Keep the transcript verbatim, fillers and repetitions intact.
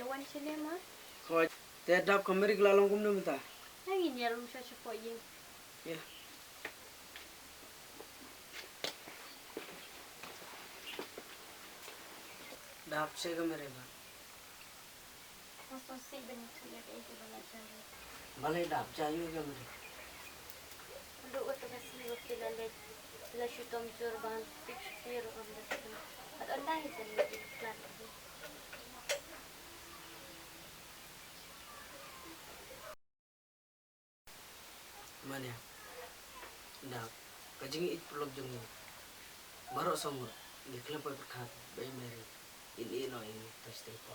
Wan shane ma. Hoi. Te dap ka Mary ka la long kumno mynta? Ngi ïa rung sha shapoh ïing. Ïa. Dap sha ka Mary ba. Balei dap sha ïing ka Mary? Duk ka tang ka sngi ba phi la leit, phi la shu tom jur ba phi shu phi ruh ngam da sngewthuh. At ynda hi jan leit ïa ka plan ka hi. Mania. Dap ka jingïeit paralok jong ngi. Baroh sawmut ngi khlem poi pyrkhat ba i Mary in ïeh noh ïa ngi to sdang ko.